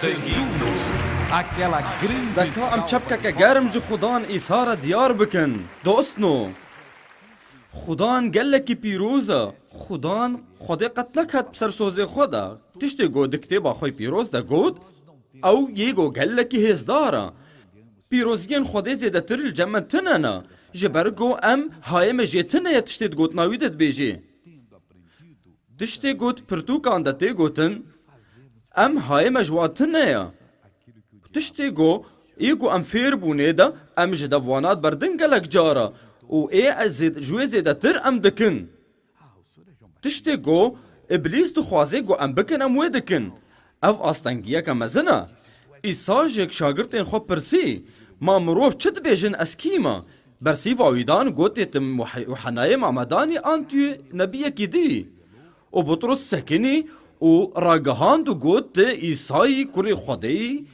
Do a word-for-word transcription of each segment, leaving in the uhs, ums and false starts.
Seguindo aquela grande Deka em çepkeke germ ji Xudan Îsa re diyar bikin. Dostno, Xudan gelekî pîroz e. Xudan Xwedê qet neket bi ser sozê xwe de. Tiştê got di kitêba xwe pîroz de got, ew yê got gelekî hêzdar e. Pîroziyên Xwedê zêdetir li cem me tune ne. Ji ber ku em hayê me jê tune ye tiştê di gotina wî de dibêjê. Tiştê got pirtûkan de tê gotin, em hayê me ji wa tune ye. Tiştê got, ê ku em fêr bûnê de, em ji devwana berdin gelek cara û ê ez zêd-, ji wê zêdetir em dikin. Tiştê ku Îblîs dixwaze ku em bikin, em wê dikin. Ev astengiyeke mezin e. Îsa ji şagirtên xwe pirsî, ma mirov çi dibêjin, ez kî me? Bersîva wî dan, gotê, tu Muhe-, Yuhenayê Mamedanî an tu nebiyekî dî? Û Butrus sekinî û ragihand û got, tu Îsayî kurê Xwedê yî,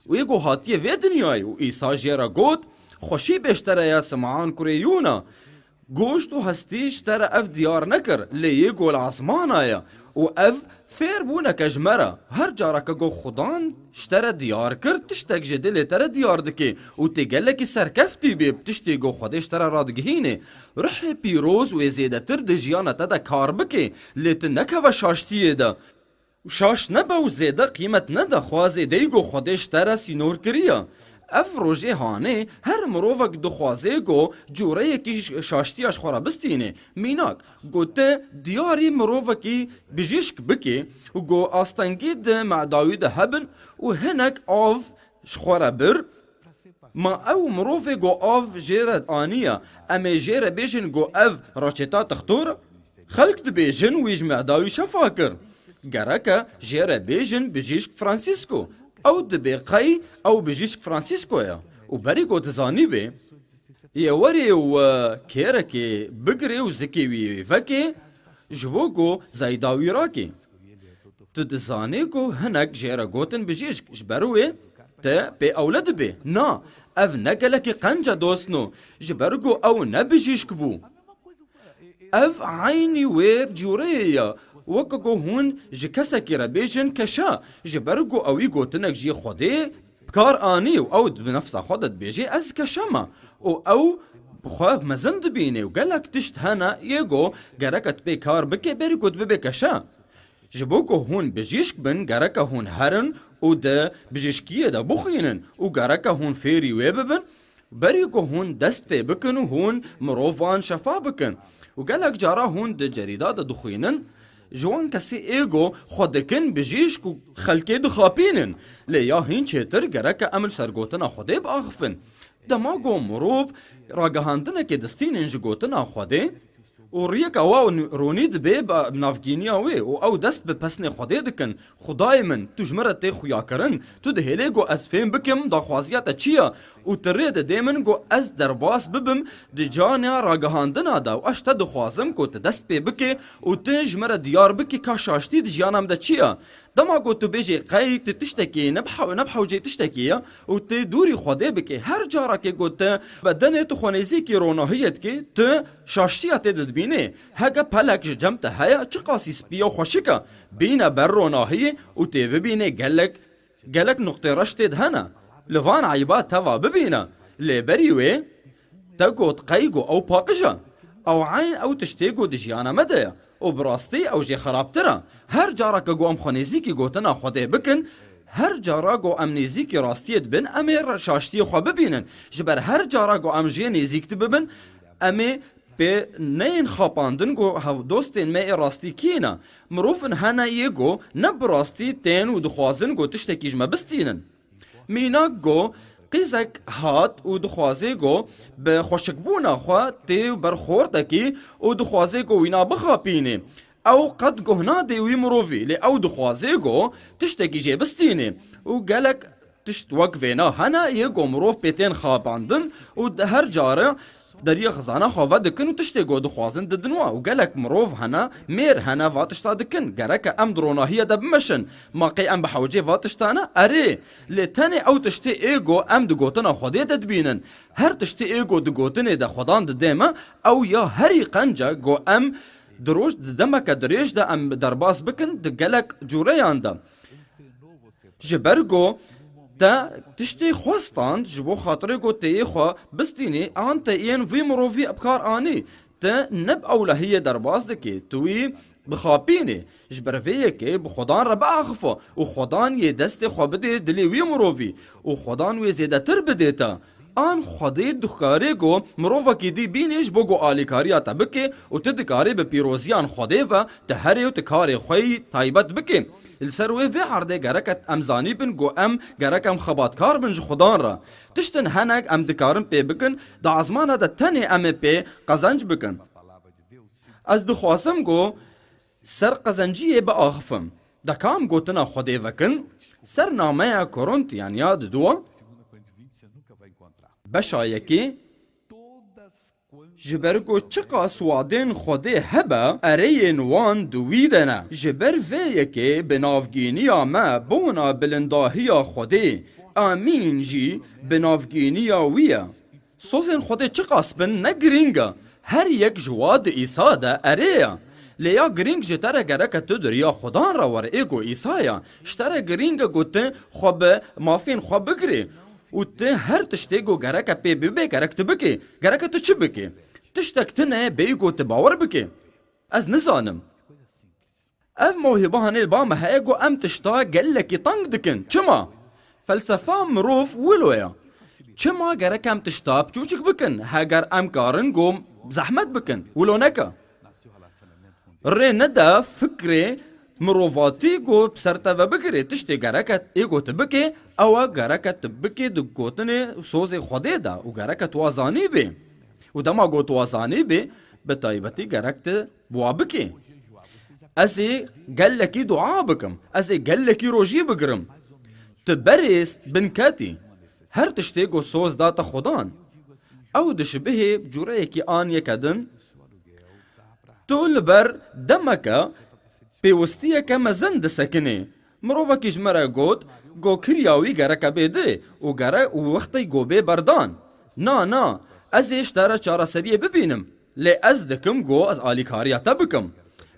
wê ku hatiye vê dinyayê. Û Îsa jê re got, xweşî bê ji te re ye, Simeon kurê Yûna. Goşt û hestî ji te re ev diyar nekir, lê yê ku li esmana ye. Û ev fêr bûneke ji me re. Her careke ku Xudan ji te re diyar kir, tiştek ji dilê te re diyar dike. Û tê gelekî serkeftî bê bi tiştê ku Xwedê ji te re radigihîne. Ruhê pîroz wê zêdetir di jiyana te de kar bike, lê tu nekeve şaştiyê de. Û şaş nebe û zêde qîmet nede xwazê dey ku Xwedê ji te re sînor kiriye. Ev rojê hanê her mirovek dixwaze ku cûreyekî ş-, şaştiya ji xwe re bistîne. Mînak, ku te diyarî mirovekî bijîşk bike û ku astengî di meda wî de hebin û hinek av ji xwe re bir, ma ew mirovê ku av jê re aniye, em ê jê re bêjin ku ev raçêta textor e? Xelk dibêjin wî ji meda wî şefa kir. Gereke jê re bêjin bijîşk Francisco. Ew dibê qey ew bijîşk Francisco ye. Û berî ku tu zanîbê, yê werê û, e, kêrekê bigirê û zikê wî vekê, ji bo ku zeyda wî rakê. Tu dizanî ku hinek jê re gotin bijîşk, ji ber wê te pê ewle dibê. Na, ev ne gelekî qenc e dostno, ji ber ku ew ne bijîşk bû. Ev eynî wê cûreyê ye, weke ku hûn ji kesekî re bêjin keşe, ji ber ku ewî gotinek jî Xwedê bi kar anî û ew bi nefsa xwe de dibêjê, ez keşe me. Û ew bi xwe mezin dibîne û gelek tişt hene yê ku gereke tu pê kar bike berî ku tu bibê keşe. Ji bo ku hûn bijîşk bin, gereke hûn herin û di bijîşkiyê de bixwînin û gereke hûn fêrî wê bibin, berî ku hûn dest pê bikin û hûn mirovan şefa bikin. Û gelek cara hûn di cerîda de dixwînin, ji wan kesî ê ku xwe dikin bijîşk û xelkê dixapînin. Lê ya hîn çêtir gereke em li ser gotina Xwedê biaxifin. Dema ku mirov ragihandinekê distînin ji gotina Xwedê, û riyeke wa ronî dibe bi navgîniya wê û ew dest bi pesnê Xwedê dikin. Xwedayê min, tu ji min re tê xuyakirin, tu dihêlê ku ez fêm bikim daxwaziya te çi ye û tu rê didê min ku ez derbas bibim di cana ragihandina de û ez ji te dixwazim ku tu dest pê bikê û tu ji min re diyar bikî ka şaştî di jiyana min de çi ye. Dema ku tu bêjî qey tu tiştekî ne bi hew-, ne bi hewcê tiştekî ye û tu dûrî Xwedê bikî, her carekê ku tu bedenê tu xwe nêzîkî ronahiyê dikî, tu şaştiya tê de dibînî. Heke pelek ji cem te heye, çiqasî spî ya xweşik e, bîne ber ronahiyê û tê bibînê gelek, gelek nuqtê reş tê de hene. Li van eyba teva bibîne. Lê berî wê te got qey ku ew paqij e. Ew eyn ew tiştê ku di jiyana me de ye. Û bi rastî ew jê xerabtir e. Her careke ku em xwe nêzîkî gotina Xwedê bikin, her cara ku em nêzîkî rastiyê dibin, em ê re-, şaştiyê xwe bibînin. Ji ber her cara ku em jê nêzîk dibibin, em ê pê neyên xapandin ku hev-, dostên me ê rastî kî ne. Mirovin hene yê ku ne bi rastî tên û dixwazin ku tiştekî ji me bistînin. Mînak go, qîzek hat û dixwazê go bi xweşikbûna xwe tê ber xortekî û dixwazê go wîna bixapînê. Ew qet guh nadê wî mirovî, lê ew dixwazê go tiştekî jê bistînê. Û gelek tişt wek vêna hene yê go mirov pê tên xapandin û di her care deriyê xizana xwe vedikin û tiştê ku dixwazin didin wan. Û gelek mirov hene, mêr hene va tişta dikin. Gereke em di ronahiyê de bimeşin. Ma qey em bi hewcê va tişta ne? Erê, lê tenê ew tiştê ê ku em di gotina Xwedê de dibînin. Her tiştê ê ku di gotinê de Xwedan didê me, ew ya herî qenc e ku em di roj, di demeke dirêj de em derbas bikin di gelek cûreyan de. Ji ber ku te tiştê xwe stand ji bo xatirê ku têyê xwe bistînî an te yên vî mirovî bi kar anî, te ne bi ewlehiyê derbas dikê, tu wî bixapînê. Ji ber vê yekê bi Xwedan re biaxife û Xwedan yê destê xwe bidê dilê wî mirovî û Xwedan wê zêdetir bidê te. An Xwedê dikarê ku mirovekî dî bînê ji bo ku alîkariya te bike û tu dikarî bi pîroziyan Xwedê ve tu herê û tu karê xwe yî taybet bikê. Li ser wê vê erdê gereke em zanîbin ku em gerek em xebatkar bin ji Xudan re. Tiştin henek em dikarin pê bikin, di ezmana de tenê em ê pê qezenc bikin. Ez dixwazim ku ser qezenciyê biaxifim. De ka em gotina Xwedê vekin, ser nameya Korintiyan ya diduwa, beşa yekê, ji ber ku çiqas wadên Xwedê hebe, ereyên wan di wî de ne. Ji ber vê yekê bi navgîniya me bona bilindahiya Xwedê, Amîn jî bi navgîniya wî ye. Sozên Xwedê çiqas bin ne girîng e. Her yek ji wa di Îsa de erê ye. Lê ya girîng ji te re gereke tu di riya Xudan re were ê ku Îsa ye. Ji te re girîng e ku tu xwe bi mafên xwe bigirê û tu her tiştê ku gereke pê bibê gerek tu bikê. Gereke tu çi bikê? Tiştek tune bêyî ku tu bawer bikê. Ez nizanim. Ev mewhibehanê li ba me heye ku em tişta gelekî teng dikin. Çima? Felsefa mirov wilo ye. Çima gerek em tişta biçûçik bikin, heger em karin ku zehmet bikin? Wilo neke. Rê nede fikrê mirovatî ku bi ser te ve bigirê. Tiştê gereke ê ku tu bikê, ew e gereke tu bikê di gotinê sozê Xwedê de û gereke tu wa zanîbê. Û dema ku tu wa zanîbê, bi taybetî gerek tu bi wa bikê. Ez ê gelekî dua bikim. Ez ê gelekî rojî bigirim. Tu berê binketî. Her tiştê ku soz da te Xudan. Ew dişibihê bi cûreyekî an yeke din. Tu li ber demeke pêwistiyeke mezin disekinî. Mirovekî ji me re got, ku kiriya wî gereke bê dê û gere û wextê ku bê berdan. Na, na, ez ê ji te re çareseriyê bibînim. Lê ez dikim ku ez alîkariya te bikim.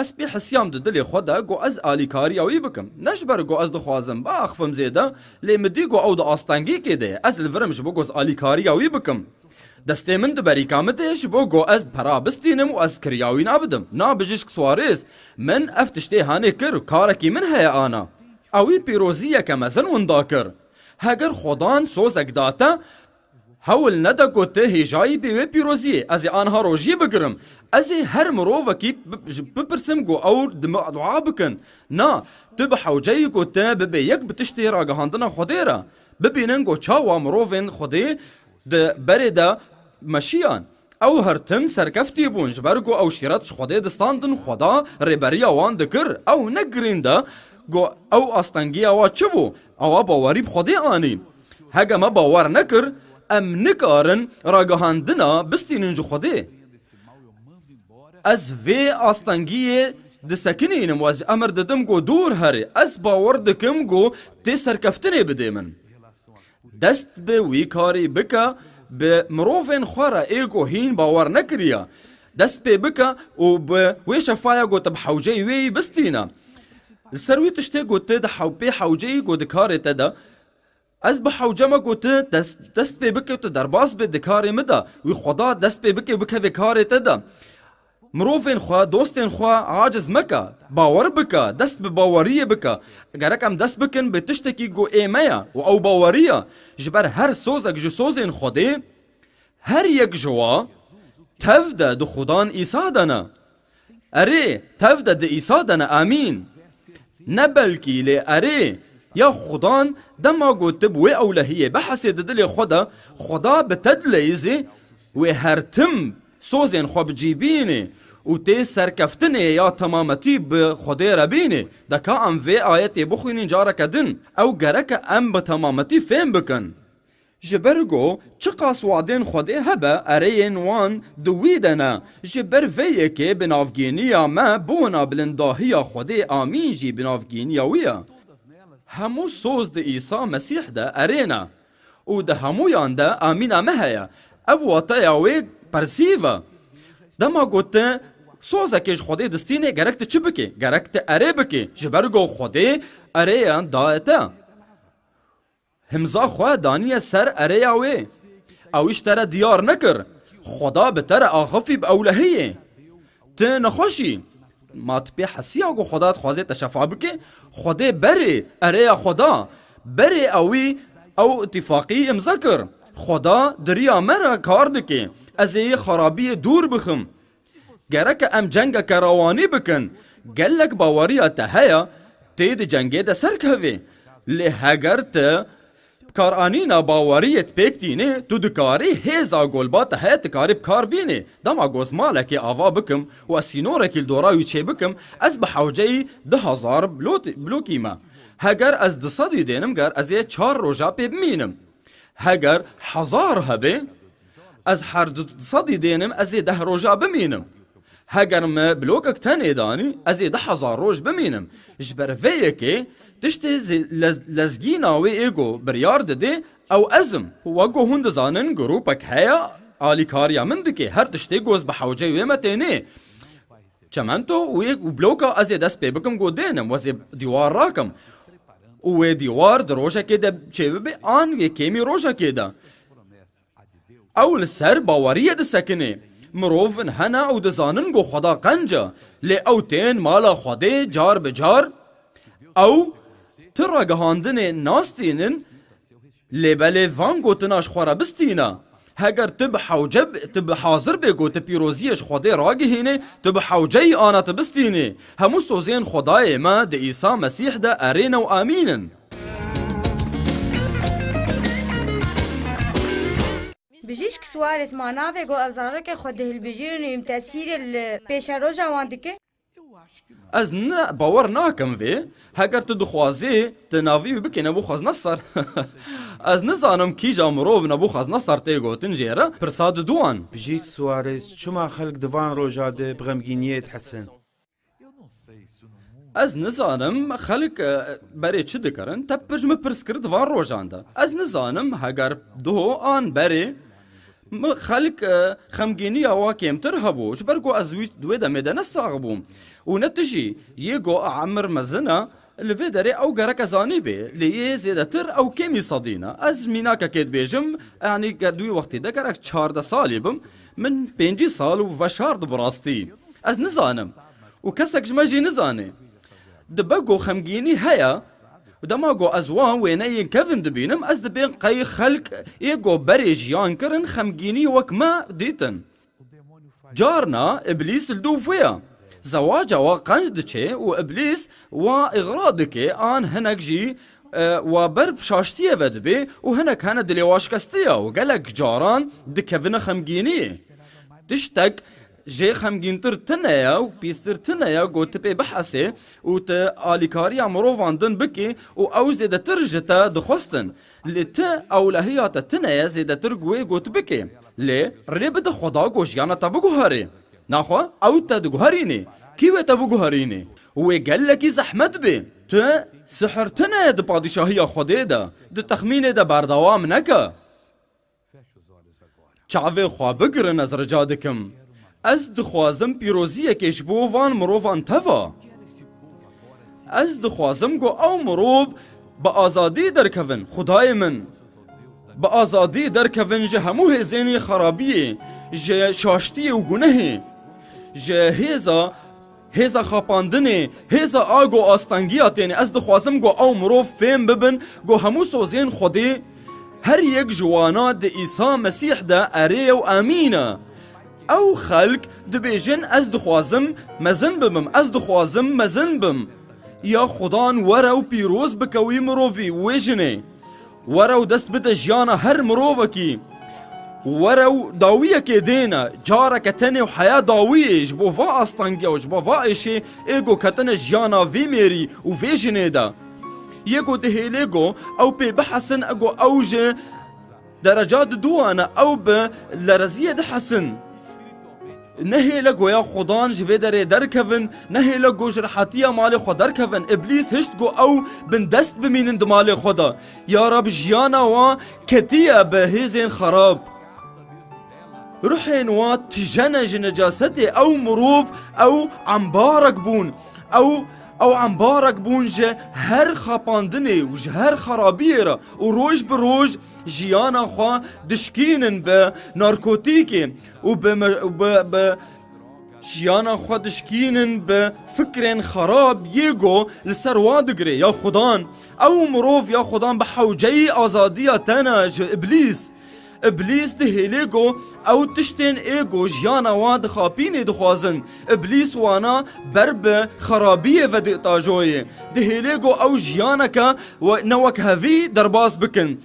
Ez pê hesiyam di dilê xwe de ku ez alîkariya wî bikim. Ne ji ber ku ez dixwazim biaxifim zêde, lê min dî ku ew di astengîkê de ye. Ez li vir im ji bo ku ez alîkariya wî bikim. Destê min di berîka min de ye ji bo ku ez pera bistînim û ez kiriya wî nabidim. Na bijîşk Suarez, min ev tiştê hanê kir, karekî min heye ana. Ewî pîroziyeke mezin winda kir. Heger Xudan sozek da te, hewl nede ku tu hêjayî bê wê pîroziyê. Ez ê anha rojiyê bigirim. Ez ê her mirovekî bi-, ji-, bipirsim ku ew di me dua bikin. Na, tu bi hewceyî ku tu bibê yek bi tiştê ragihandina Xwedê re. Bibînin ku çawa mirovên Xwedê di berê de meşiyan. Ew her tim serkeftî bûn, ji ber ku ew şîret ji Xwedê distandin, Xweda rêberiya wan dikir. Ew ne girîn de ku ew astengiya wa çi bû, ewa bawerî bi Xwedê anî. Hege me bawer nekir, em nikarin ragihandina bistînin ji Xwedê. Ez vê astengiyê disekinînim û ez emir didim ku dûr herê. Ez bawer dikim ku tê serkeftinê bidê min. Dest bi wî karî bike, bi mirovên xwe re ê ku hîn bawer nekiriye. Dest pê bike û bi wê şefaya ku tu bi hewceyî wê yî bistîne. Li ser wî tiştê ku tu di hew-, pê hewceyî ku di karê te de, ez bi hewce me ku tu dest, dest pê bike û tu derbas bê di karê min de, wî Xweda dest pê bike û bikeve karê te de. Mirovên xwe, dostên xwe aciz meke. Bawer bike, dest bi baweriyê bike. Gerek em dest bikin bi tiştekî ku ê me ye û ew bawerî ye. Ji ber her sozek ji sozên Xwedê, her yek ji wa tev de di Xudan Îsa de ne. Erê, tev de di Îsa de ne. Amîn. Ne belkî, lê erê, ya Xudan dema ku tu bi wê ewlehiyê bihesê di dilê xwe de, Xweda bi te dileyîzê, wê her tim sozên xwe bi cî bînê û tê serkeftinê ya temametî bi Xwedê re bînê. De ka em vê ayetê bixwînin careke din, ew gereke em bi temametî fêm bikin. Ji ber ku çiqas wadên Xwedê hebe, ereyên wan di wî de ne. Ji ber vê yekê bi navgîniya me bona bilindahiya Xwedê, amîn jî bi navgîniya wî ye. Hemû soz di Îsa Mesîh de erê ne. Û di hemûyan de amîna me heye. Ev wateya wê persîv e. Dema ku tu sozekê ji Xwedê distînê, gerek tu çi bikê? Gerek tu erê bikê. Ji ber ku Xwedê ereyan daye te. Himza xwe daniye ser ereya wê. Ew îş te re diyar nekir. Xweda bi te re axifî bi ewlehiyê. Tu nexweş î. Ma tu pê hesiya ku Xweda dixwaze te şefa bike? Xwedê berê, ereya Xweda. Berê ewî ew îtîfaqî îmza kir. Xweda di riya me re kar dike. Ez ê yê xerabiyê dûr bixim. Gereke em cengeke rewanî bikin. Gelek baweriya te heye, tê di cengê de serkevê. Lê heger tu karanîna baweriyê pêk tînê, tu dikarî hêza golba te heye, tu karî bi kar bînî. Dema ku ez malekê ava bikim û ez sînorekî li dora wî çê bikim, ez bi hewceyî du hezar blot-, blokî me. Heger ez du sedî dênim, ger ez ê çar roja pê bimînim. Heger hezar hebe, ez her du sedî dênim, ez ê deh roja bimînim. Heger me blokek tenê danî, ez ê du hezar roj bimînim. Ji ber vê yekê tiştê zê-, lez-, lezgîna wê ê ku biryar didê, ew ez im. Wek ku hûn dizanin, grûpek heye, alîkariya min dike. Her tiştê ku ez bi hewceyê wê me tênê. Çemento û yek û bloka ez ê dest pê bikim ku dênim, ez ê dîwar rakim. Û wê dîwar di rojekê de çêbibe an wê kêmî rojekê de. Ew li ser baweriyê disekine. Mirovin hene ew dizanin ku Xweda qenc e, lê ew tên mala Xwedê car bi car. Ew ti ragihandinê nastînin, lê belê van gotina ji xwe re bistîne. Heger tu bi hewce b-, tu bi hazir bê ku tu pîroziyê ji Xwedê ragihînê, tu bi hewceyî ana tu bistînê. Hemû sozên Xwedayê me di Îsa Mesîh de erê ne û amîn in. Bijîşk Suarez ma navê ku ez zarokê xwe dihilbijînim tesîrê li pêşeroja wan dike? Ez ne bawer nakim vê. Heger tu dixwazî, tu navî wî bikî Nebûxweznesar. Ez nizanim kîja mirov Nebûxweznesar tê gotin jê re. Pirsa diduan. Bijîk Suarez, çima xelk di van roja de bi xemgîniyê dihesin? Ez nizanim xelk, e, berê çi dikirin, te pir ji min pirs kir di van rojan de. Ez nizanim heger doho an berê mi xelk, e, xemgîniya wa kêmtir hebû, ji ber ku ez wî, di wê demê de ne sax bûm. Û ne tu jî, yê ku emir mezin e, li vê derê ew gereke zanî bê, lê yê zêdetir ew kêmî sedî ne. Ez mînakekê dibêjim, yanî ge-, di wî wextî de gerek çardeh salî bim, min pêncî sal û veşart bi rastî. Ez nizanim. Û kesek ji me jî nizane. Dibe ku xemgînî heye, û dema ku ez wan wêneyên kevin dibînim, ez dibên qey xelk ê ku berê jiyan kirin xemgînî wek me dîtin. Carna Îblîs li dûv wê ye. Zewaca wa qenc diçe û Îblîs wa îxra dike an hinek jî, e, wa ber bi şaştiyê ve dibe û hinek hene dilê wa şikestiye û gelek caran dikevine xemgîniyê. Tiştek jê xemgîntir tune ye û pîstir tune ye ku tu pê bihesê û tu alîkariya mirovan din bikî û ew zêdetir ji te dixwestin. Lê tu ewlehiya te tune ye zêdetir ku wê ku tu bikê. Lê rê bide Xweda ku jiyana te biguherê. Naxwe ew te diguherînê. Kî wê te biguherînê? Wê gelekî zehmet bê. Tu sihir tune ye di padîşahiya Xwedê de. Di texmînê de berdewam neke. Çavê xwe bigirin, ez rica dikim. Ez dixwazim pîroziyekê ji bo van mirovan teva. Ez dixwazim ku ew mirov bi azadî derkevin, Xwedayê min. Bi azadî derkevin ji hemû hêzên xerabiyê, ji şaştiyê û gunehê, ji hêza Hêza xapandinê, hêza a ku astengiya têne, ez dixwazim ku ew mirov fêm bibin ku hemû sozên Xwedê her yek ji wana di Îsa Mesîh de erê û emîn e. Ew xelk dibêjin, ez dixwazim mezin bibim, ez dixwazim mezin bim. Ya Xudan were û pîroz bike wî mirovî û wê jinê. Were û dest bide jiyana her mirovekî. Were û dawiyekê dêne, careke tenê û heya dawiyê ji bo va astengiya û ji bo va êşê ê ku ketine jiyana vê mêrî û vê jinê de. Yê ku dihêlê ku ew pê bihesin, ê ku ew ji dereca diduwane, ew bi lereziyê dihesin. Nehêle goya Xudan ji vê derê derkevin, nehêle go ji rehetiya malê xwe derkevin. Îblîs hişt ku ew bindest bimînin di malê xwe de. Ya Rab, jiyana wan ketiye bi hêzên xerab. Ruhên wan tije ne ji necasetê. Ew mirov, ew embarek bûn. Ew Ew embarek bûn ji her xapandinê û ji her xerabiyê re û roj bi roj jiyana xwe dişkînin bi narkotîkê û bi me-, û bi, bi jiyana xwe dişkînin bi fikrên xerab yê ku li ser wan digire. Ya Xudan, ew mirov ya Xudan bi hewceyî azadiya te ne ji Îblîs. Îblîs dihêle ku ew tiştên ê ku jiyana wan dixapînê dixwazin. Îblîs wana ber bi xerabiyê ve ditajoyê. Dihêle ku ew jiyaneke we-, ne wek hevî derbas bikin.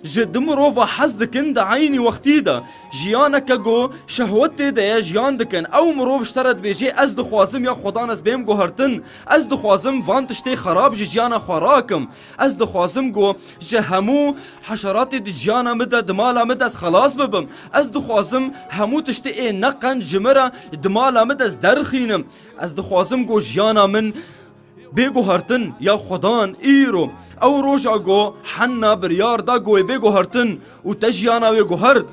Ji du mirova hez dikin di eynî wextî de. Jiyaneke ku şehwet tê de ye jiyan dikin. Ew mirov ji te re dibêjê, ez dixwazim ya Xudan ez bêm guhertin. Ez dixwazim van tiştê xerab ji jiyana xwe rakim. Ez dixwazim ku ji hemû heşeratê di jiyana min de, di mala min de ez xelas bibim. Ez dixwazim hemû tiştê ê neqenc ji min re di mala min de ez derxînim. Ez dixwazim ku jiyana min bê guhertin ya Xudan. Îro ew roja ku Henna biryar da ku wê bê guhertin û te jiyana wê guhert.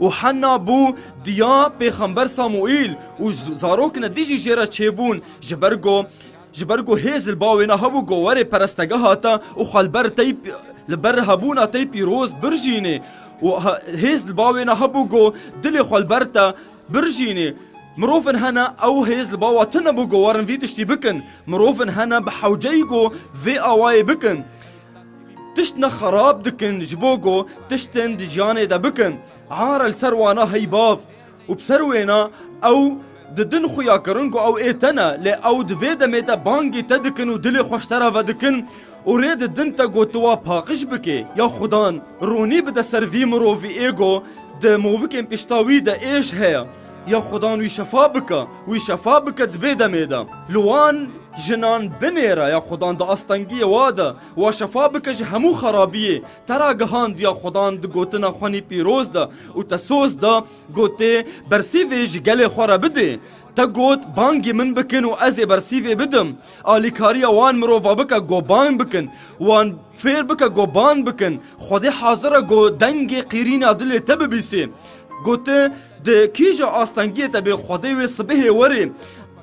Û Henna bû diya pêxember Samuîl û z-, zarok ne dijî jê re çêbûn, ji ber ku, ji ber ku hêz li ba wêna hebû ku were perestegeha te û xwe li ber tey p-, li ber hebûna tey pîroz birjînê û he-, hêz li ba wêna hebû ku dilê xwe li ber te birjînê. Mirovin hene ew hêz li ba wa tune bû ku werin vî tiştî bikin. Mirovin hene bi hewceyî ku vê awayê bikin. Tişt ne xerab dikin ji bo ku tiştên di jiyanê de bikin. Are li ser wana hey bav û bi ser wêna ew didin xuyakirin ku ew ê te ne, lê ew di vê demê de bangê te dikin û dilê xwe ji te re vedikin û rê didin te ku tu wa paqij bikê. Ya Xudan, ronî bide ser vî mirovî ê ku di movikên pişta wî de êş heye. Ya Xudan wî şefa bike, wî şefa bike di vê demê de. Li wan jinan binêre ya Xudan di astengiyê wa de, wa şefa bike ji hemû xerabiyê. Te ragihand ya Xudan di gotina xwenî pîroz de û te soz da, gotê, bersîvê ji gelê xwe re bidê. Te got, bangê min bikin û ez ê bersîvê bidim. Alîkariya wan mirova bike ku bang bikin. Wan fêr bike ku bang bikin. Xwedê hazir e ku dengê qîrîna dilê te bibîsê. Gote, di kîja astengiyê te bê Xwedê wê sibihê werê.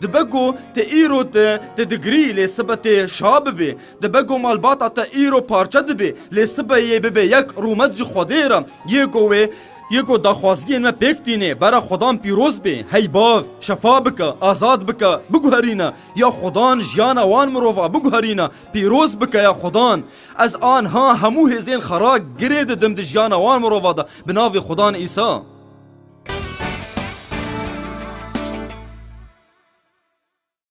Dibe ku te îro te, te digirî, lê sibe tê şa bibê. Dibe ku malbata te îro parçe dibê, lê sibe yê bibe yek rûmet ji Xwedê re. Yê ku wê, yê ku daxwaziyên me pêk tînê, bera Xudan pîroz bê. Hey bav, şefa bike, azad bike, biguherîne. Ya Xudan jiyana wan mirova biguherîne, pîroz bike ya Xudan. Ez anha hemû hêzên xera girê didim di jiyana wan mirova de, bi navê Xudan Îsa.